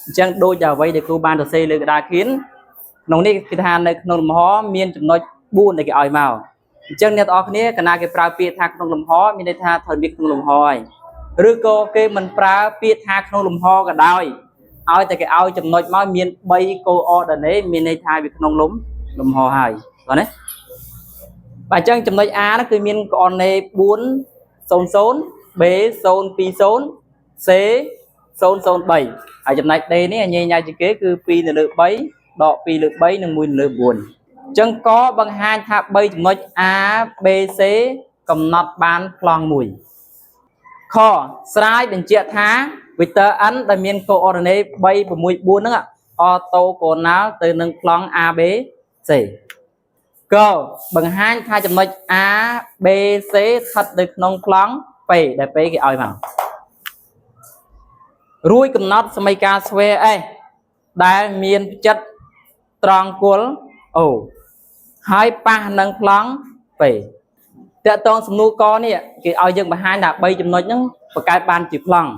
អញ្ចឹងដូចអ្វីដែលគ្រូបានសរសេរលើក្តារខៀនក្នុងនេះគឺថានៅក្នុងលំហមានចំណុច4ដែលគេឲ្យមកអញ្ចឹងអ្នកទាំងអស់គ្នាកាលណាគេប្រើពាក្យថាក្នុងលំហមានន័យថាត្រូវមានក្នុងលំហហើយឬក៏គេមិនប្រើពាក្យថាក្នុងលំហក៏ដោយឲ្យតែគេឲ្យចំណុចមកមាន3 coordinate មានន័យថាវាក្នុងលំហហើយបាទណាបាទអញ្ចឹងចំណុច A ហ្នឹងគឺមាន coordinate 4 0 0 B 0 2 0 C 003ហើយចំណែក D នេះញ៉ៃញ៉ៃជាងគេគឺ2នៅលើ3ដក2លើ3និង1នៅលើ9អញ្ចឹងកបង្ហាញថា3ចំណុច A B C កំណត់បានប្លង់មួយខស្រាយបញ្ជាក់ថា vector n ដែលមាន coordinate 3 6 4ហ្នឹង orthogonal ទៅនឹងប្លង់ A B C កបង្ហាញថាចំណុច A B C ស្ថិតនៅក្នុងប្លង់ P ដែល P គេឲ្យមករួចកំណត់សមីការ square S ដែលមានផ្ចិតត្រង់គល់ O ហើយប៉ះនឹងប្លង់ P តកតងសំណួរកនេះគេឲ្យយើងបង្ហាញថា3ចំណុចហ្នឹងបង្កើតបានជាប្លង់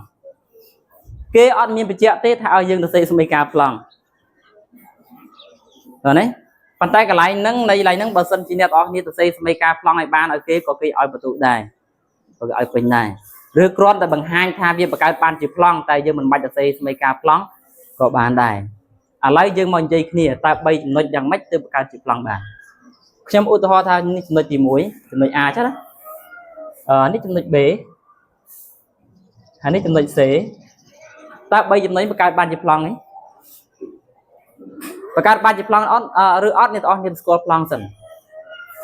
គេអត់មានបញ្ជាក់ទេថាឲ្យយើងទៅសេសមីការប្លង់ដល់នេះប៉ុន្តែកន្លែងហ្នឹងនៃកន្លែងហ្នឹងបើសិនជាអ្នកទាំងអស់គ្នាទៅសេសមីការប្លង់ឲ្យបានឲ្យគេក៏គេឲ្យបន្ទុកដែរក៏គេឲ្យពេញដែរឬគ្រាន់តែបង្ហាញថាវាបង្កើតបានជាប្លង់តែយើងមិនបាច់ទៅសេសមីការប្លង់ក៏បានដែរឥឡូវយើងមកនិយាយគ្នាតើ3ចំណុចយ៉ាងម៉េចទើបបង្កើតជាប្លង់បានខ្ញុំឧទាហរណ៍ថានេះចំណុចទី1ចំណុច A ចាណាអឺនេះចំណុច B ហើយនេះចំណុច C តើ3ចំណុចបង្កើតបានជាប្លង់នេះបង្កើតបានជាប្លង់អត់ឬអត់អ្នកទាំងអស់គ្នាស្គាល់ប្លង់សិន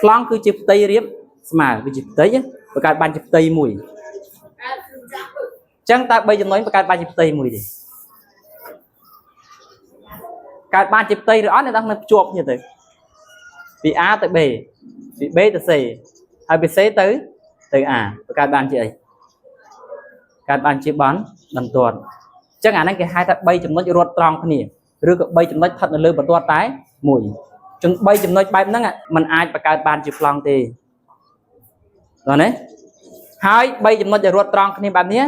ប្លង់គឺជាផ្ទៃរាបស្មើវាជាផ្ទៃបង្កើតបានជាផ្ទៃមួយអញ្ចឹងតើ3ចំណុចបង្កើតបានជាផ្ទៃមួយទេកើតបានជាផ្ទៃឬអត់អ្នកទាំងអស់គ្នាភ្ជាប់គ្នាទៅពី A ទៅ B ពី B ទៅ C ហើយពី C ទៅ A បង្កើតបានជាអីកើតបានជាបានបន្ទាត់អញ្ចឹងអាហ្នឹងគេហៅថា3ចំណុចរត់ត្រង់គ្នាឬក៏3ចំណុចស្ថិតនៅលើបន្ទាត់តែមួយចឹង3ចំណុចបែបហ្នឹងมันអាចបង្កើតបានជាប្លង់ទេដល់ណាហើយ3ចំណុចដែលរត់ត្រង់គ្នាបែបនេះ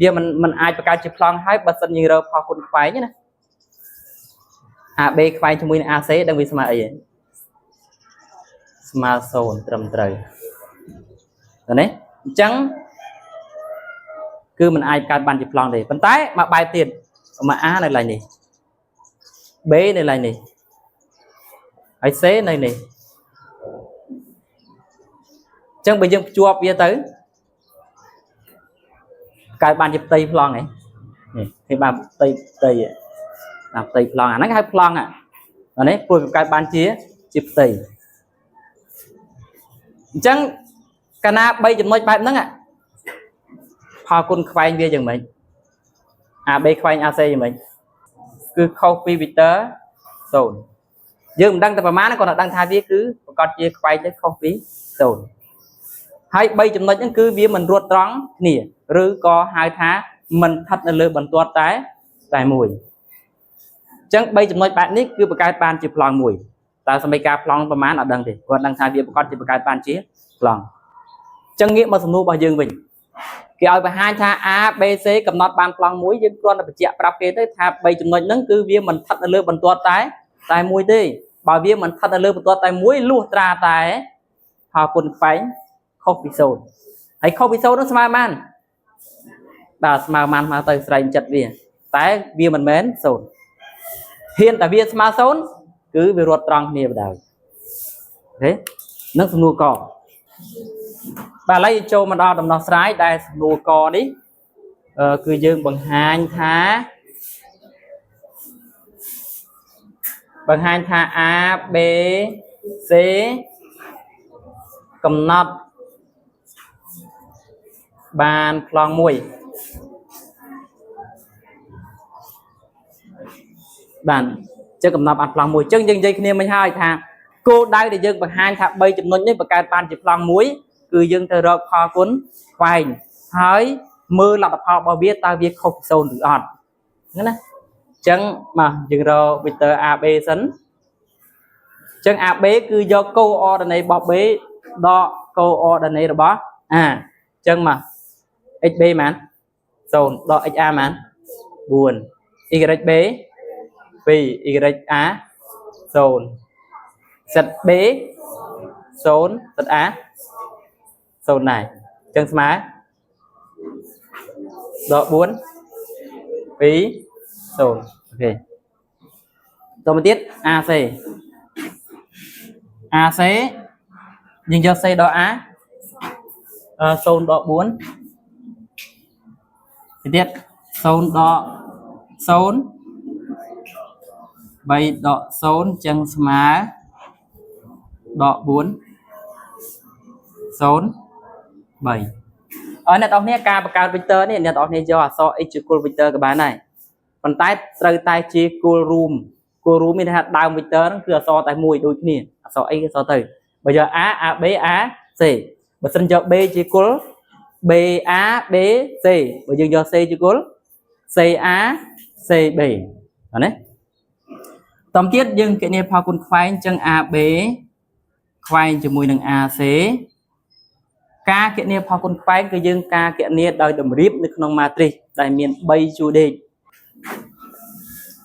វាមិនអាចបង្កើតជាប្លង់ហើយបើសិនយើងរើផលគុណខ្វែងណា AB ខ្វែងជាមួយនឹង AC ដឹងវាស្មើអីហ៎ស្មើ0ត្រឹមត្រូវដល់នេះអញ្ចឹងគឺมันអាចកើតបានជាប្លង់ទេប៉ុន្តែមកបែបទៀតមក A នៅកន្លែងនេះ B នៅកន្លែងនេះហើយ C នៅនេះអញ្ចឹងបើយើងភ្ជាប់វាទៅកើតបានជាផ្ទៃប្លង់ហ៎នេះឃើញបានផ្ទៃផ្ទៃតាមផ្ទៃប្លង់អាហ្នឹងគេហៅប្លង់អានេះព្រោះវាកើតបានជាផ្ទៃអញ្ចឹងកាលណា3ចំណុចបែបហ្នឹងផលគុណខ្វែងវាយ៉ាងម៉េច AB ខ្វែង AC យ៉ាងម៉េចគឺខុសពី vector 0យើងមិនដឹងតែប្រមាណគាត់តែដឹងថាវាគឺប្រកាសជាខ្វែងទៅខុសពី0ហើយ3ចំណុចហ្នឹងគឺវាមិនរត់ត្រង់គ្នាឬក៏ហៅថាមិនស្ថិតនៅលើបន្ទាត់តែមួយអញ្ចឹង3ចំណុចបែបនេះគឺបង្កើតបានជាប្លង់មួយតើសមីការប្លង់ប្រមាណអត់ដឹងទេគាត់ដឹងថាវាប្រកាសជាបង្កើតបានជាប្លង់អញ្ចឹងងាកមកសំណួររបស់យើងវិញគេឲ្យបង្ហាញថា A B C កំណត់បានប្លង់មួយយើងគ្រាន់តែបញ្ជាក់ប្រាប់គេទៅថា3ចំណុចហ្នឹងគឺវាមិនស្ថិតនៅលើបន្ទាត់តែមួយទេបើវាមិនស្ថិតនៅលើបន្ទាត់តែមួយលុះត្រាតែផលគុណខ្វែងខុសពី0ហើយខុសពី0នោះស្មើប៉ុន្មានបាទស្មើប៉ុន្មានមកទៅស្រែងចិត្តវាតែវាមិនមែន0ហ៊ានតែវាស្មើ0គឺវារត់ត្រង់គ្នាបណ្ដោយអូខេនឹងសំណួរកបាទឥឡូវយើងចូលមកដល់ដំណោះស្រាយដែលសំណួរកនេះអឺគឺយើងបង្ហាញថាបង្ហាញថា A B C កំណត់បានប្លង់មួយបាទចឹងកំណត់បានប្លង់មួយចឹងយើងនិយាយគ្នាមិញហើយថាគោលដៅដែលយើងបង្ហាញថា3ចំណុចនេះបង្កើតបានជាប្លង់មួយគឺយើងទៅរកផលគុណខ្វែងហើយមើលលទ្ធផលរបស់វាតើវាខុសពី0ឬអត់ហ្នឹងណាអញ្ចឹងមកយើងរក vector AB សិនអញ្ចឹង AB គឺយក coordinate របស់ B ដក coordinate របស់ A អញ្ចឹងមក xb ប៉ុន្មាន0ដក xa ប៉ុន្មាន4 y b 2 y a 0 z b 0 z a 0ដែរអញ្ចឹងស្មើដក4 2 0 OK តមកទៀត AC AC យើងយក C ដក A 0ដក4ទៀត0ដក0 3ដក0ចឹងស្មើដក4 0 3អរអ្នកនរគ្នាការបង្កើត vector នេះអ្នកនរគ្នាយកអក្សរ x ជាគោល vector ក៏បានដែរប៉ុន្តែត្រូវតែជាគោលរួមគោលរួមមានន័យថាដើម vector ហ្នឹងគឺអក្សរតែមួយដូចគ្នាអក្សរ x អក្សរទៅបើយក a a b a c បើសិនយក b ជាគោល b a b c បើយើងយក c ជាគោល c a c b បាទណាតមទៀតយើងគណនាផលគុណខ្វែងចឹង a b ខ្វែងជាមួយនឹង a c ការគណនាផលគុណខ្វែងគឺយើងការគណនាដោយតម្រៀបនៅក្នុង matrix ដែលមាន3ជួរដេក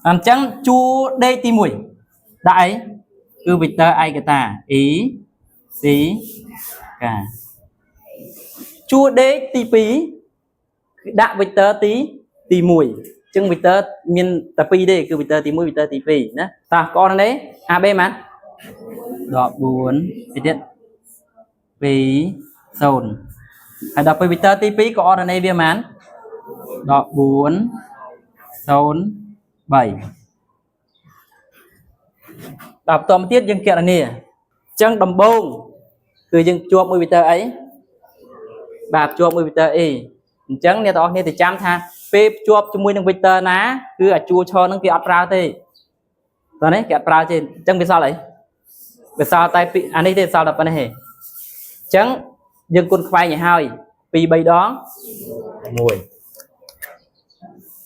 អញ្ចឹងជួរដេកទី1ដាក់អីគឺ vector ឯកតា e c k ជួរដេកទី2គឺដាក់ vector ទី1អញ្ចឹង vector មានតែ2ទេគឺ vector ទី1 vector ទី2ណាតោះកននេះ AB ម៉ានដក4ទីទៀត2 0ហើយដល់ពេល vector ទី2កូអរដោនេវាម៉ានដក4 0 3ដល់បន្តមកទៀតយើងគណនាអញ្ចឹងដំបូងគឺយើងភ្ជាប់មួយ vector អីបាទភ្ជាប់មួយ vector A អញ្ចឹងអ្នកទាំងអស់គ្នាទៅចាំថាពេលភ្ជាប់ជាមួយនឹង vector ណាគឺអាជួរឈរហ្នឹងគេអត់ប្រើទេតោះនេះគេអត់ប្រើទេអញ្ចឹងវាសល់អីវាសល់តែពីអានេះទេសល់តែប៉ុណ្ណេះទេអញ្ចឹងយើងគុណខ្វែងឲ្យហើយ2 3ដង6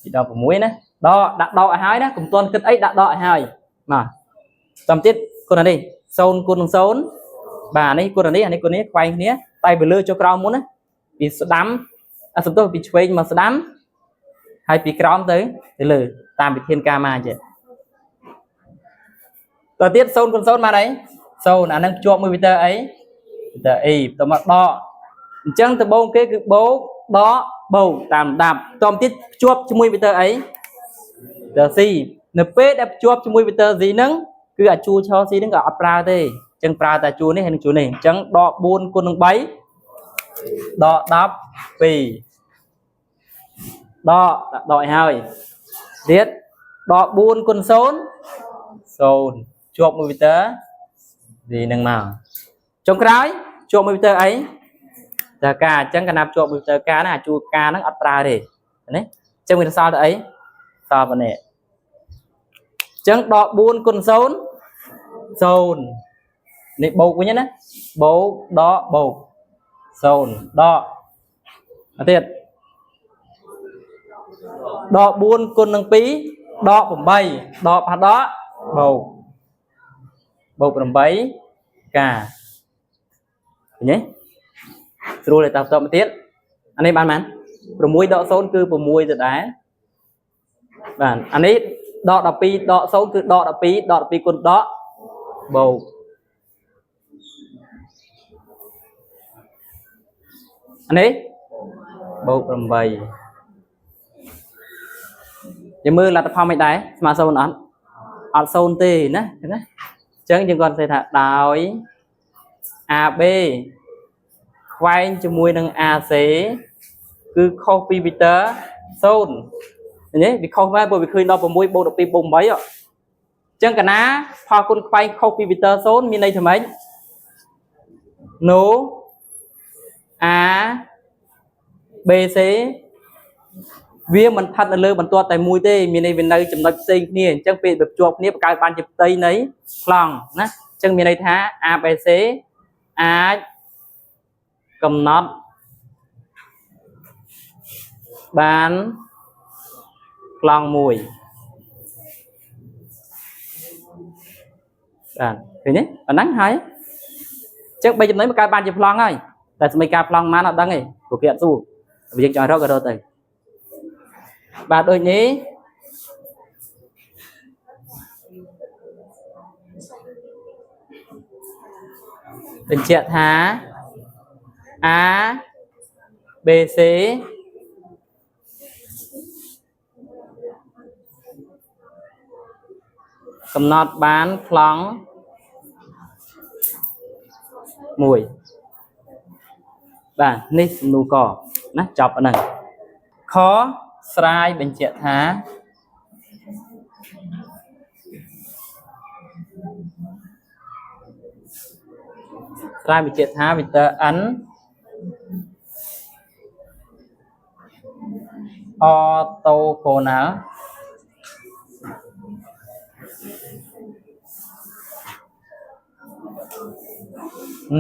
ពីដង6ណាដកដាក់ដកឲ្យហើយណាកុំទាន់គិតអីដាក់ដកឲ្យហើយបាទតាមទៀតគុណអានេះ0គុណនឹង0បាទនេះគុណអានេះអានេះគុណនេះខ្វែងគ្នាតែវាលើចុះក្រោមមុនណាពីស្ដាំអសំទោសពីឆ្វេងមកស្ដាំហើយពីក្រោមទៅទៅលើតាមវិធានការមកចេះតទៅទៀត0គុណ0បានអី0អានឹងភ្ជាប់មួយ vector អី vector e បន្តមកដកអញ្ចឹងដំបូងគេគឺបូកដកបូកតាមលំដាប់តទៅទៀតភ្ជាប់ជាមួយ vector អី vector c នៅពេលដែលភ្ជាប់ជាមួយ vector c ហ្នឹងគឺអាជួរឈរ c ហ្នឹងក៏អត់ប្រើទេអញ្ចឹងប្រើតែជួរនេះហើយនឹងជួរនេះអញ្ចឹងដក4គុណនឹង3ដក12ដកដាក់ដកឲ្យហើយទៀតដក4គុណ0 0ជាប់មួយ vector c ហ្នឹងមកចុងក្រោយជាប់មួយ vector អីតើការអញ្ចឹងកាលណាភ្ជាប់មួយ vector ការហ្នឹងអាជួរការហ្នឹងអត់ប្រើទេណាអញ្ចឹងវាសល់តែអីសល់ប៉ុណ្ណេះអញ្ចឹងដក4គុណ0 0នេះបូកវិញណាបូកដកបូក0ដកមកទៀតដក4គុណនឹង2ដក8ដកផាដកបូកបូក8កាឃើញទេស្រួលតែតបន្តមកទៀតអានេះបានប៉ុន្មាន6ដក0គឺ6ទៅដែរបាទអានេះដក12ដក0គឺដក12ដក12គុណដកបូកអានេះបូក8យើងមើលលទ្ធផលមិនដែរស្មើ0អត់អត់0ទេណាអញ្ចឹងណាអញ្ចឹងយើងគាត់សេថាដោយ AB ខ្វែងជាមួយនឹង AC គឺខុសពី vector 0ឃើញទេវាខុសមែនព្រោះវាឃើញ16បូក12បូក8អញ្ចឹងកាលណាផលគុណខ្វែងខុសពី vector 0មានន័យថាម៉េច No A B C វាមិនស្ថិតនៅលើបន្ទាត់តែមួយទេមានន័យវានៅចំណុចផ្សេងគ្នាអញ្ចឹងពេលវាភ្ជាប់គ្នាបង្កើតបានជាផ្ទៃនៃប្លង់ណាអញ្ចឹងមានន័យថា A B C អាចកំណត់បានប្លង់មួយបាទឃើញទេប៉ុណ្ណឹងហើយអញ្ចឹងបីចំណុចបង្កើតបានជាប្លង់ហើយតែសមីការប្លង់ប៉ុន្មានអត់ដឹងទេព្រោះគេអត់សួរបើយើងចង់រកក៏រកទៅបាទដូចនេះ បញ្ជាក់ថា A B C កំណត់បានប្លង់មួយបាទនេះសំណួរកណាចប់ប៉ុណ្ណឹងខស្រាយបញ្ជាក់ថាស្រាយបញ្ជាក់ថា vector n orthogonal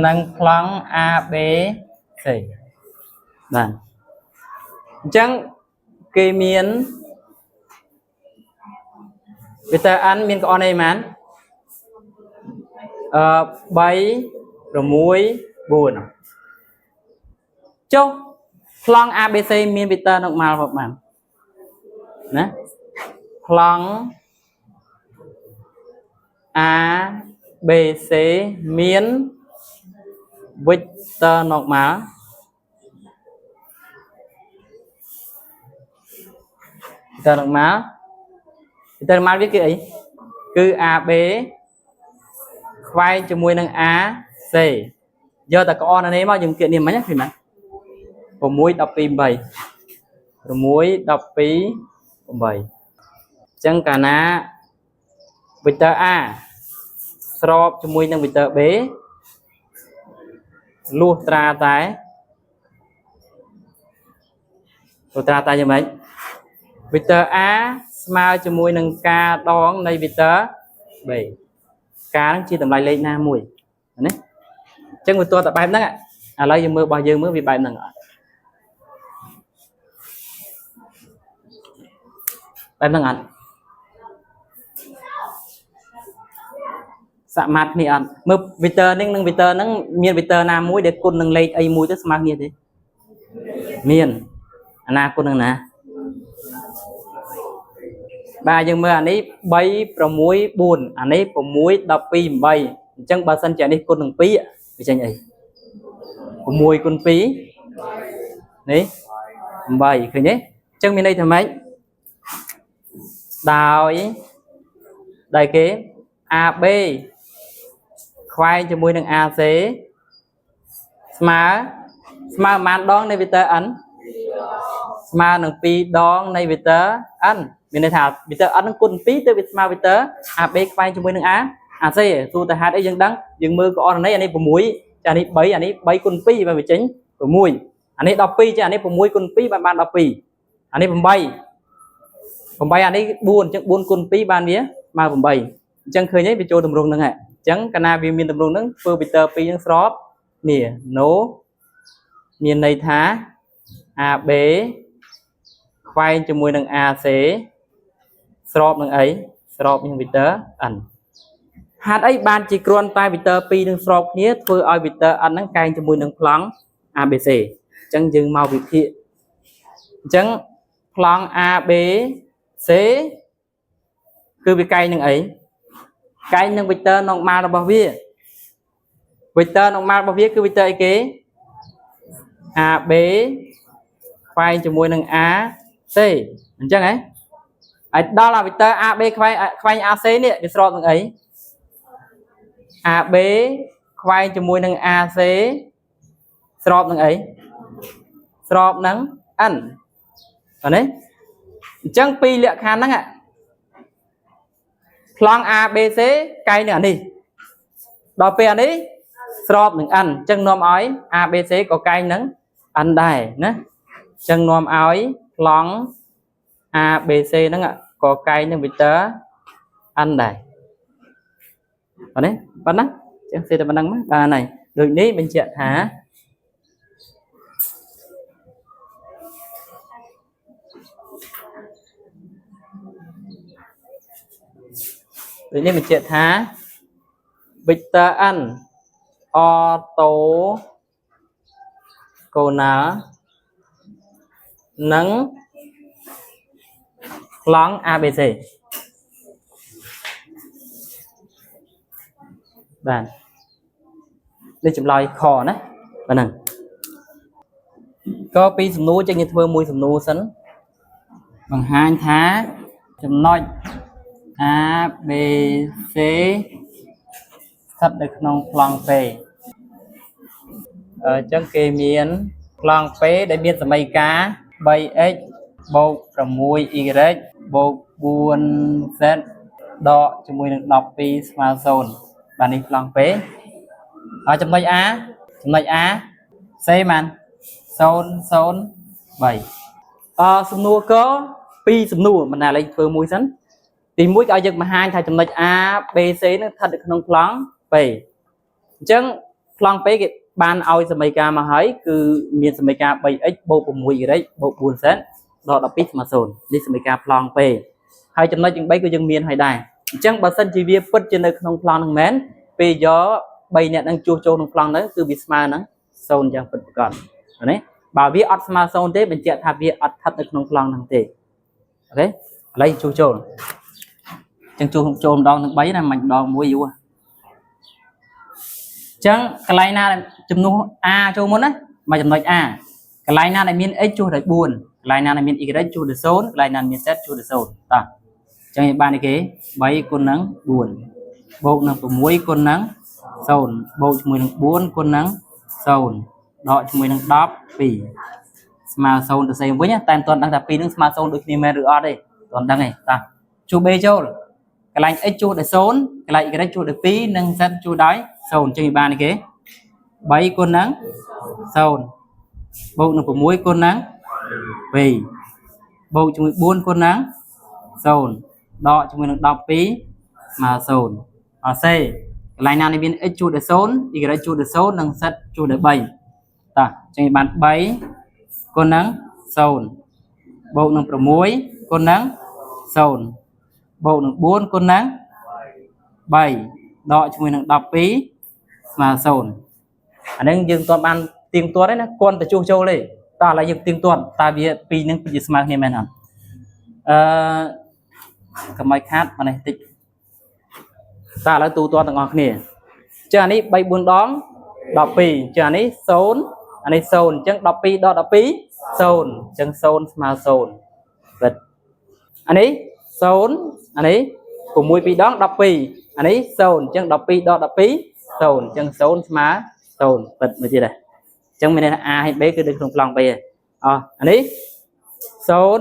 និងប្លង់ A B C បាទអញ្ចឹងគេមាន vector n មានកអនអីម៉ានអឺ3 6 4ចុះប្លង់ ABC មាន vector normal ប្រហែលណាប្លង់ A B C មាន vector normal vector normal vector normal វាគឺអីគឺ AB ខ្វែងជាមួយនឹង AC យកតែក្អននេះមកយើងគៀកនេះមិញណាឃើញទេ6 12 8 6 12 8អញ្ចឹងកាលណា vector A ស្របជាមួយនឹង vector B លុះត្រាតែលុះត្រាតែយ៉ាងម៉េច vector A ស្មើជាមួយនឹងការដងនៃ vector B ការហ្នឹងជាតម្លៃលេខណាមួយណាអញ្ចឹងវាទាល់តែបែបហ្នឹងឥឡូវយើងមើលរបស់យើងមើលវាបែបហ្នឹងអត់បែបហ្នឹងអត់សមាធគ្នាអត់មើល vector នេះនិង vector ហ្នឹងមាន vector ណាមួយដែលគុណនឹងលេខអីមួយទៅស្មើគ្នាទេមានអាណាគុណនឹងណាបាទយើងមើលអានេះ3 6 4អានេះ6 12 8អញ្ចឹងបើសិនជាអានេះគុណនឹង2វាចេញអី6គុណ2នេះ8ឃើញទេអញ្ចឹងមានន័យថាម៉េចដោយដែលគេ AB ខ្វែងជាមួយនឹង AC ស្មើស្មើប៉ុន្មានដងនៃ vector n ស្មើនឹង2ដងនៃ vector n មានន័យថា vector n នឹងគុណ2ទៅវាស្មើ vector AB ខ្វែងជាមួយនឹង A AC ទោះតែហេតុអីយើងដឹងយើងមើលកអន័យអានេះ6ចាអានេះ3អានេះ3គុណ2បានវាចេញ6អានេះ12ចាអានេះ6គុណ2បានបាន12អានេះ8 8អានេះ4អញ្ចឹង4គុណ2បានវាស្មើ8អញ្ចឹងឃើញទេវាចូលទម្រង់ហ្នឹងហើយអញ្ចឹងកាលណាវាមានទម្រង់ហ្នឹងធ្វើ vector 2ហ្នឹងស្របនេះ no មានន័យថា AB ខ្វែងជាមួយនឹង AC ស្របនឹងអីស្របនឹង vector n ហេតុអីបានជាគ្រាន់តែ vector 2នឹងស្របគ្នាធ្វើឲ្យ vector n ហ្នឹងកែងជាមួយនឹងប្លង់ ABC អញ្ចឹងយើងមកវិភាគអញ្ចឹងប្លង់ ABC គឺវាកែងនឹងអីកែងនឹង vector normal របស់វា vector normal របស់វាគឺ vector អីគេ AB ខ្វែងជាមួយនឹង AC អញ្ចឹងហ៎ហើយដល់អា vector AB ខ្វែងខ្វែង AC នេះវាស្របនឹងអី AB ខ្វែងជាមួយនឹង AC ស្របនឹងអីស្របនឹង N បាទនេះអញ្ចឹងពីរលក្ខខណ្ឌហ្នឹងប្លង់ ABC កែងនឹងអានេះដល់ពេលអានេះស្របនឹង N អញ្ចឹងនាំឲ្យ ABC ក៏កែងនឹង N ដែរណាអញ្ចឹងនាំឲ្យប្លង់ ABC ហ្នឹងក៏កែងនឹង vector n ដែរបាទនេះប៉ុណ្ណាចឹងសេតែប៉ុណ្ណឹងមកបានហើយដូចនេះបញ្ជាក់ថាដូចនេះបញ្ជាក់ថា vector n orthogonal និងប្លង់ ABC បាទ នេះចម្លើយខណាបាទហ្នឹងក៏ពីសំណួរចឹងយើងធ្វើមួយសំណួរសិនបង្ហាញថាចំណុច A B C ស្ថិតនៅក្នុងប្លង់ P អញ្ចឹងគេមានប្លង់ P ដែលមានសមីការ 3x បូក 6y បូក 4z ដកជាមួយនឹង12ស្មើ0បាទនេះប្លង់ P ហើយចំណុច A ចំណុច A C បាន0 0 3អសំណួរកពីរសំណួរមិនណាលេងធ្វើមួយសិនទី1គេឲ្យយើងបង្ហាញថាចំណុច A B C នឹងស្ថិតនៅក្នុងប្លង់ P អញ្ចឹងប្លង់ P គេបានឲ្យសមីការមកហើយគឺមានសមីការ 3x បូក 6y បូក 4z ដក12ស្មើ0នេះសមីការប្លង់ P ហើយចំណុចទាំង3គឺយើងមានហើយដែរអញ្ចឹងបើសិនជាវាពិតជានៅក្នុងប្លង់ហ្នឹងមែនពេលយក3អ្នកហ្នឹងជួសចូលក្នុងប្លង់ហ្នឹងគឺវាស្មើនឹង0យ៉ាងពិតប្រាកដណាបើវាអត់ស្មើ0ទេបញ្ជាក់ថាវាអត់ស្ថិតនៅក្នុងប្លង់ហ្នឹងទេOK ឥឡូវជួសចូលអញ្ចឹងជួសចូលម្ដងនឹង3ណាមិនម្ដងមួយយូរអញ្ចឹងកន្លែងណាដែលចំនួន A ចូលមុនណាមកចំណុច A កន្លែងណាដែលមាន x ជួសដោយ4កន្លែងណាដែលមាន y ជួសដោយ0កន្លែងណាមាន z ជួសដោយ0តោះអញ្ចឹងយើងបាននេះគេ3គុណនឹង4បូកនឹង6គុណនឹង0បូកជាមួយនឹង4គុណនឹង0ដកជាមួយនឹង12ស្មើ0ទៅសេវិញណាតែមិនទាន់ដឹងថាពីរនឹងស្មើ0ដូចគ្នាមែនឬអត់ទេមិនទាន់ដឹងទេតោះជួស B ចូលកន្លែង x ជួសដោយ0កន្លែង y ជួសដោយ2និង z ជួសដោយ0អញ្ចឹងវាបាននេះគេ3គុណនឹង0បូកនឹង6គុណនឹង2បូកជាមួយ4គុណនឹង0ដកជាមួយនឹង12ស្មើ0អត់សេកន្លែងណានេះមាន x ជួសដោយ0 y ជួសដោយ0និង z ជួសដោយ3តោះអញ្ចឹងបាន3គុណនឹង0បូកនឹង6គុណនឹង0បូកនឹង4គុណនឹង3ដកជាមួយនឹង12ស្មើ0អាហ្នឹងយើងមិនទាន់បានទៀងទាត់ទេណាគ្រាន់តែជួសចូលទេតោះឥឡូវយើងទៀងទាត់តើវាពីរហ្នឹងពិតជាស្មើគ្នាមែនអត់អឺកុំឲ្យខាតមកនេះតិចតើឥឡូវទូទាត់ទាំងអស់គ្នាចឹងអានេះ3 4ដង12ចឹងអានេះ0អានេះ0អញ្ចឹង12ដល់12 0អញ្ចឹង0ស្មើ0ពិតអានេះ0អានេះ6 2ដង12អានេះ0អញ្ចឹង12ដល់12 0អញ្ចឹង0ស្មើ0ពិតមួយទៀតដែរអញ្ចឹងមានន័យថា A ហើយ B គឺនៅក្នុងប្លង់ B ឯងអោះអានេះ0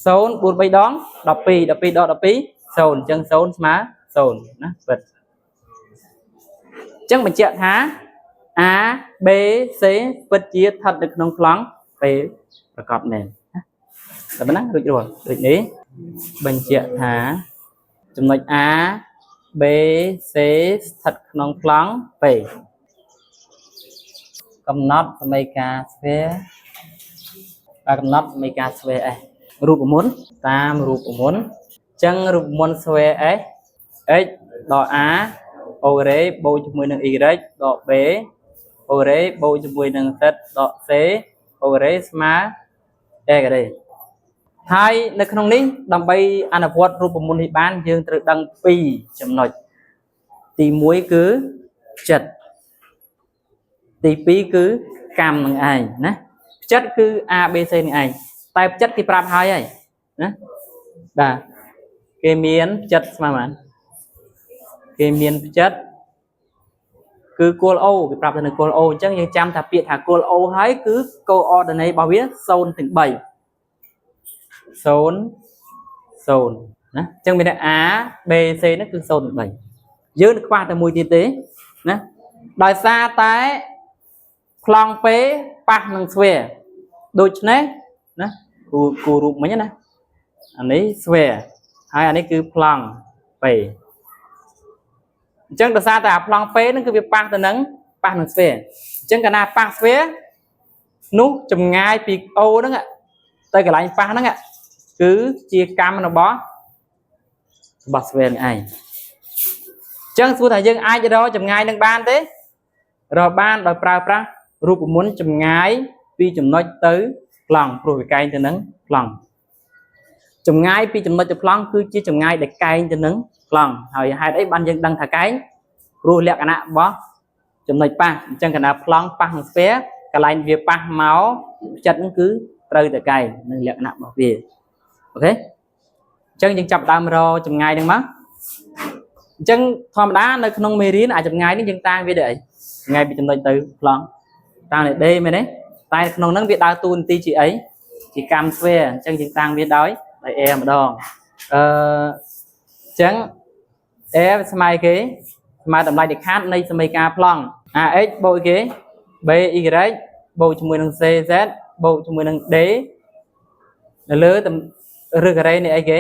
0 4 3ដង12 12ដល់12 0អញ្ចឹង0ស្មើ0ណាពិតអញ្ចឹងបញ្ជាក់ថា A B C ពិតជាស្ថិតនៅក្នុងប្លង់ P ប្រកបមែនណាតែប៉ុណ្ណារួចរាល់ដូចនេះបញ្ជាក់ថាចំណុច A B C ស្ថិតក្នុងប្លង់ P កំណត់សមីការ sphere បាទកំណត់សមីការ sphere S រូបមន្តតាមរូបមន្តអញ្ចឹងរូបមន្ត sphere S x ដក a អូរ៉េបូកជាមួយនឹង y ដក b អូរ៉េបូកជាមួយនឹង z ដក c អូរ៉េស្មើ a ការ៉េហើយនៅក្នុងនេះដើម្បីអនុវត្តរូបមន្តនេះបានយើងត្រូវដឹងពីរចំណុចទី1គឺចិត្តទី2គឺកម្មនឹងឯងណាចិត្តគឺ A B C នឹងឯងតែចិត្តគេប្រាប់ហើយហើយណាបាទគេមានចិត្តស្មើប៉ុន្មានគេមានចិត្តគឺគោល O គេប្រាប់ថានៅគោល O អញ្ចឹងយើងចាំថាពាក្យថាគោល O ហើយគឺ coordinate របស់វា0ទាំង3 0 0ណាអញ្ចឹងមានតែ A B C ហ្នឹងគឺ0ទាំង3យើងនឹងខ្វះតែមួយទៀតទេណាដោយសារតែប្លង់ P ប៉ះនឹង sphere ដូច្នេះណាគូគូរូបមិញណាអានេះ sphere ហើយអានេះគឺប្លង់ P អញ្ចឹងដោយសារតែអាប្លង់ P ហ្នឹងគឺវាប៉ះទៅនឹងប៉ះនឹង sphere អញ្ចឹងកាលណាប៉ះ sphere នោះចម្ងាយពី O ហ្នឹងទៅកន្លែងប៉ះហ្នឹងគឺជាកម្មរបស់ sphere នេះឯងអញ្ចឹងសួរថាយើងអាចរកចម្ងាយនឹងបានទេរកបានដោយប្រើប្រាស់រូបមន្តចម្ងាយពីចំណុចទៅប្លង់ព្រោះវាកែងទៅនឹងប្លង់ចម្ងាយពីចំណុចទៅប្លង់គឺជាចម្ងាយដែលកែងទៅនឹងប្លង់ហើយហេតុអីបានយើងដឹងថាកែងព្រោះលក្ខណៈរបស់ ចំណុចប៉ះអញ្ចឹងកណ្ដាលប្លង់ប៉ះនឹង sphère កន្លែងវាប៉ះមកផ្ចិតហ្នឹងគឺត្រូវតែកែងនឹងលក្ខណៈរបស់វាOK អញ្ចឹងយើងចាប់ដើមរកចម្ងាយហ្នឹងមកអញ្ចឹងធម្មតានៅក្នុងមេរៀនអាចម្ងាយនេះយើងតាំងវាដោយអីចម្ងាយពីចំណុចទៅប្លង់តាំងដោយ D មែនទេតែក្នុងហ្នឹងវាដើរតួនាទីជាអីជាកាំ sphère អញ្ចឹងយើងតាំងវាដោយ R ម្ដងអញ្ចឹង R ស្មើគេស្មើតម្លៃដាច់ខាតនៃសមីការប្លង់ AX បូកគេ BY បូកជាមួយនឹង CZ បូកជាមួយនឹង D នៅលើឫសការ៉េនៃអីគេ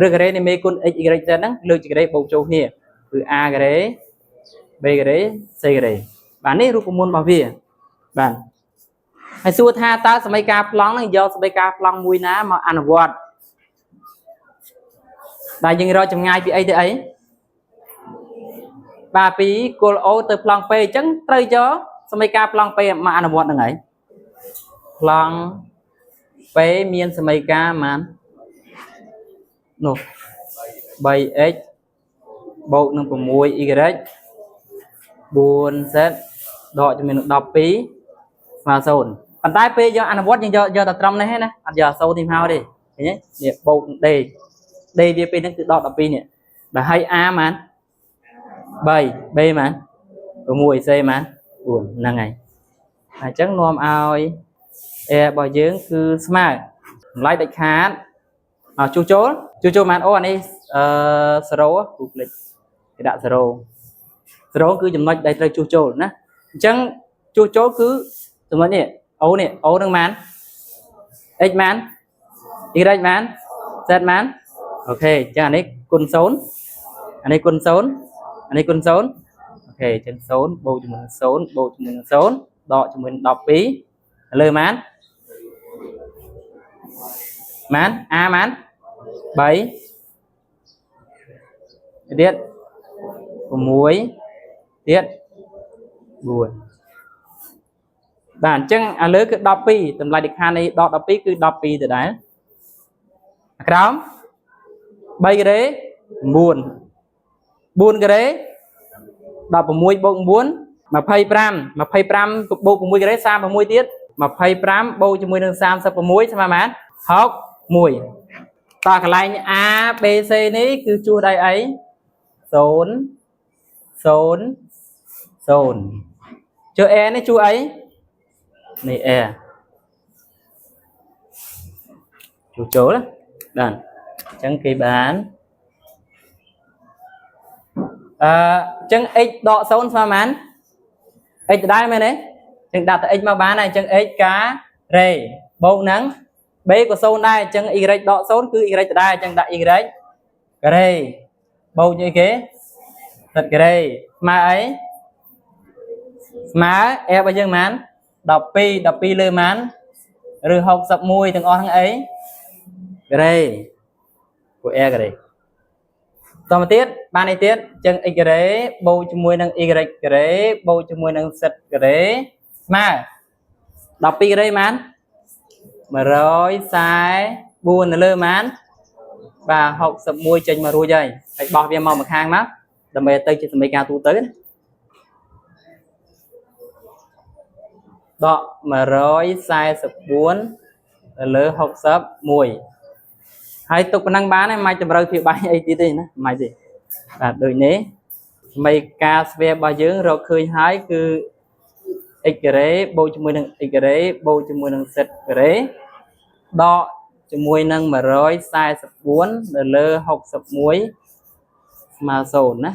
ឫសការ៉េនៃមេគុណ x y z ហ្នឹងលើកជាការ៉េបូកចូលគ្នាគឺ a ការ៉េ b ការ៉េ c ការ៉េបាទនេះរូបមន្តរបស់វាបាទហើយសួរថាតើសមីការប្លង់ហ្នឹងយកសមីការប្លង់មួយណាមកអនុវត្តដែលយើងរកចម្ងាយពីអីទៅអីបាទពីគោល O ទៅប្លង់ P អញ្ចឹងត្រូវយកសមីការប្លង់ P មកអនុវត្តហ្នឹងហើយប្លង់ P មានសមីការប៉ុន្មាននោះ 3x បូកនឹង 6y 4z ដកជាមួយនឹង12ស្មើ0ប៉ុន្តែពេលយកអនុវត្តយើងយកយកតែត្រឹមនេះឯណាអត់យក0នេះមកទេឃើញទេនេះបូកនឹង d d វាពេលហ្នឹងគឺដក12នេះបាទហើយ a ប៉ុន្មាន3 b ប៉ុន្មាន6 c ប៉ុន្មាន4ហ្នឹងហើយអញ្ចឹងនាំឲ្យ R របស់យើងគឺស្មើតម្លៃដាច់ខាតអជួសចូលជួសចូលប៉ុន្មានអូអានេះអឺ0គូភ្លេចគេដាក់0 0គឺចំណុចដែលត្រូវជួសចូលណាអញ្ចឹងជួសចូលគឺចំណុចនេះ O នេះ O នឹងប៉ុន្មាន x ប៉ុន្មាន y ប៉ុន្មាន z ប៉ុន្មាន OK អញ្ចឹងអានេះគុណ0អានេះគុណ0អានេះគុណ0 OK អញ្ចឹង0បូកជាមួយនឹង0បូកជាមួយនឹង0ដកជាមួយនឹង12លើប៉ុន្មានប៉ុន្មាន a ប៉ុន្មាន3ទៀត6ទៀត4បាទអញ្ចឹងអាលើគឺ12តម្លៃដាច់ខាតនៃដក12គឺ12ដដែលអាក្រោម3ការ៉េ9 4ការ៉េ16បូក9 25 25បូក6ការ៉េ36ទៀត25បូកជាមួយនឹង36ស្មើប៉ុន្មាន61តោះកន្លែង A B C នេះគឺជួសដោយអី0 0 0ចុះ A នេះជួសអីនេះ A ជួសចូលណាបាទអញ្ចឹងគេបានអញ្ចឹង x ដក0ស្មើប៉ុន្មាន x ដដែលមែនទេអញ្ចឹងដាក់តែ x មកបានហើយអញ្ចឹង x ការ៉េបូកនឹង b ក៏0ដែរអញ្ចឹង y ដក0គឺ y ដដែលអញ្ចឹងដាក់ y ការ៉េបូកយីគេ z ការ៉េស្មើអីស្មើ f របស់យើងប៉ុន្មាន12 12លើប៉ុន្មានឬ61ទាំងអស់ហ្នឹងអីការ៉េពួក r ការ៉េតមកទៀតបានអីទៀតអញ្ចឹង x ការ៉េបូកជាមួយនឹង y ការ៉េបូកជាមួយនឹង z ការ៉េស្មើ12ការ៉េប៉ុន្មាន144នៅលើប៉ុន្មានបាទ61ចេញមករួចហើយហើយបោះវាមកម្ខាងមកដើម្បីទៅជាសមីការទូទៅណាដក144ទៅលើ61ហើយទុកប៉ុណ្ណឹងបានហើយមិនតម្រូវភាពបាយអីទៀតទេណាមិនទេបាទដូចនេះសមីការ sphère របស់យើងរកឃើញហើយគឺ x ការ៉េបូកជាមួយនឹង x ការ៉េបូកជាមួយនឹង z ការ៉េដកជាមួយនឹង144នៅលើ61ស្មើ0ណា